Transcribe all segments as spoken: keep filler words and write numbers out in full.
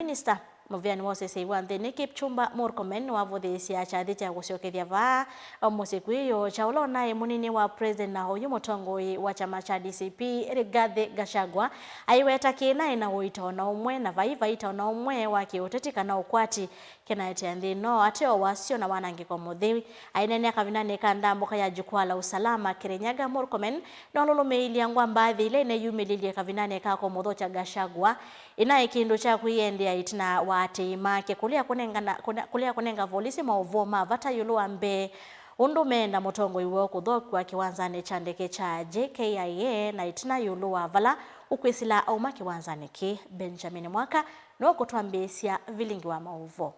Minista mũvĩanĩ wa ũseseĩ wa nthĩnĩ Kipchumba Murkomen nĩwavũthĩĩsya kyathĩ kya kũsyokethya vaa mũsyĩ kwĩoo kya ũla ũnaĩ mũnini wa president na oyu mũtongoi wa kyama kya D C P Rigathi Gachagua, aiweta kĩnaĩ na ũito ona ũmwe na vai vaita ona ũmwe wa kĩũteti kana ũkwati kĩnaetea nthĩ ĩno ateo wasyo na wanangĩko mũtheu. Aineenea kavindanĩ ka ndambũka ya Jukwaa la Usalama Kirinyaga, Murkomen nũlũlũmĩĩilye ngwamba athi ila ineyumĩlilye kavindanĩ ka kũmũthokya Gachagua. Ĩnaĩ kĩndũ kya kwĩyendea ĩtina wa atĩĩi make kũlea kũnengana-, kũne-, kũlea kũnenga volisi maũvoo ma vata ĩũlũ wa mbee ũndũ meenda mũtongoi woo kũthokw'a kĩwanzanĩ kya ndeke kya J K I A na ĩtina ĩũlũ wa vala ũkwĩsĩla auma kĩwanzanĩ kĩĩ. Benjamin Mwaka nũkũtwambĩĩsya vilingi wa maũvoo.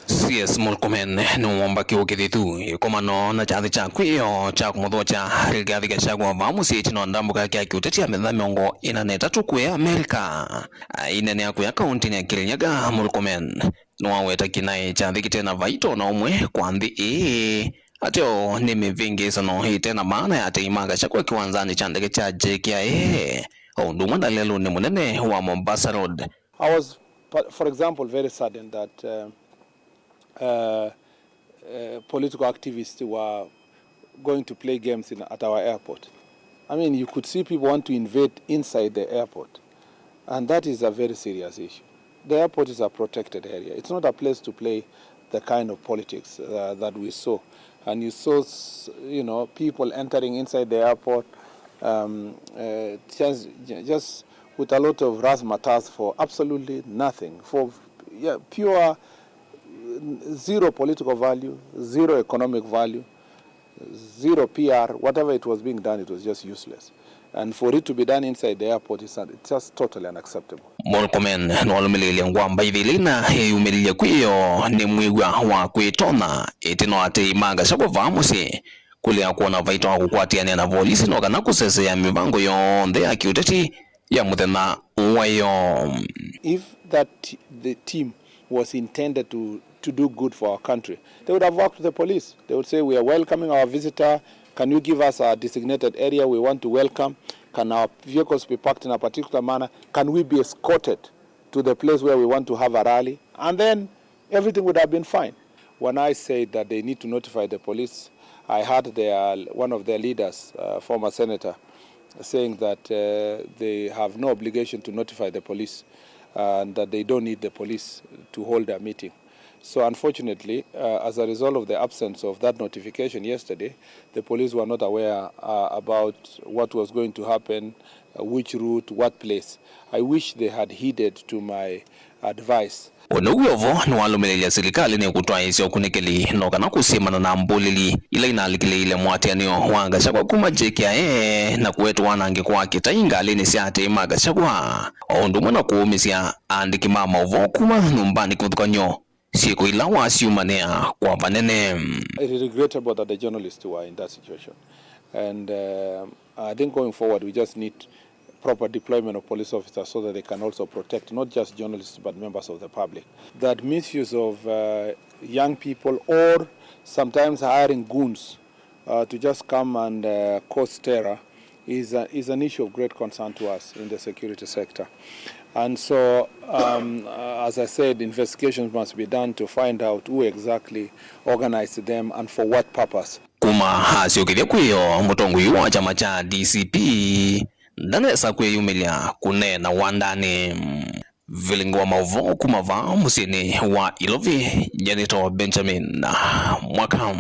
C S Murkomen nĩwomba kĩũkĩthĩthu ĩkomano na kyathĩ kya kwĩoo kya kũmũthokya Rigathi Gachagua vaa mũsyĩ ĩtina wa ndambũka yake ya kĩũteti ya mĩthenya mĩongo ĩna na ĩtatũ kũya Amerika. Aineenea kũya kaũntĩnĩ ya Kirinyaga, Murkomen nĩwaweta kĩnaĩ kyathĩ kĩte na vaita ona ũmwe kwa nthĩ ĩĩ. Ateo nĩ mĩvĩngĩĩsano ĩte na maana ya atei ma Gachagua kĩwanzanĩ kya ndeke kya J K I A, o ũndũ ũmwe na lelũnĩ mũnene wa Mombasa Road. I was, pa-, for example, very saddened that, uh, uh, uh, political activists were going to play games in, at our airport. I mean, you could see people want to invade inside the airport, and that is a very serious issue. The airport is a protected area. It's not a place to play the kind of politics, uh, that we saw. And you saw, s-, you know, people entering inside the airport, um, uh, just, just with a lot of razzmatazz for absolutely nothing, for, yeah, pure, uh, zero political value, zero economic value, zero P R, whatever it was being done, it was just useless. And for it to be done inside the airport is un-, it's just totally unacceptable. Murkomen nĩwalũmĩlĩĩlye ngwamba ĩthĩle ina yeyumĩlilye kwĩoo nĩ mwĩw'a wa kwĩtonya ĩtina wa atei ma Gachagua vaa mũsyĩ, kũlea kwona vaita wa kũkwatĩanĩa na volisi no kana kũseseea mĩvango yonthe ya kĩũteti ya mũthenya wa ĩoo. If that, the team was intended to, to do good for our country, they would have worked with the police. They would say, "We are welcoming our visitor. Can you give us a designated area we want to welcome? Can our vehicles be parked in a particular manner? Can we be escorted to the place where we want to have a rally?" And then everything would have been fine. When I said that they need to notify the police, I heard their, one of their leaders, uh, former senator, saying that, uh, they have no obligation to notify the police and that they don't need the police to hold a meeting. So unfortunately, uh, as a result of the absence of that notification yesterday, the police were not aware, uh, about what was going to happen, uh, which route, what place. I wish they had heeded to my advice. Ũndũ wĩ o vo nĩwalũmĩlĩlya silikalĩ nĩ kũtwaĩĩsya ũkunĩkĩli no kana kũsyĩmana na mbũlĩli ila inalikĩlĩĩile mũatĩanĩo wa Gachagua kuma J K I A na kũete wanangĩko wa kĩtai ngalĩnĩ sya atei ma Gachagua, o ũndũ ũmwe na kũũmĩsya aandĩki ma maũvoo kuma nyũmbanĩ kĩvathũkany'o syĩko ila wasyumanĩa kwa vanene. It is regrettable that the journalists were in that situation. And, uh, I think going forward, we just need proper deployment of police officers so that they can also protect not just journalists but members of the public. That misuse of, uh, young people or sometimes hiring goons, uh, to just come and, uh, cause terror is a, is an issue of great concern to us in the security sector. And so, um, uh, as I said, investigations must be done to find out who exactly organized them and for what purpose. Kuma asyokethya kwĩoo, mũtongoi wa kyama kya D C P ndanesa kwĩyumĩlya kũneena wandanĩ. Vilingi wa maũvoo kuma vaa mũsyĩnĩ wa Ilovi, nyanĩto Benjamin Mwaka.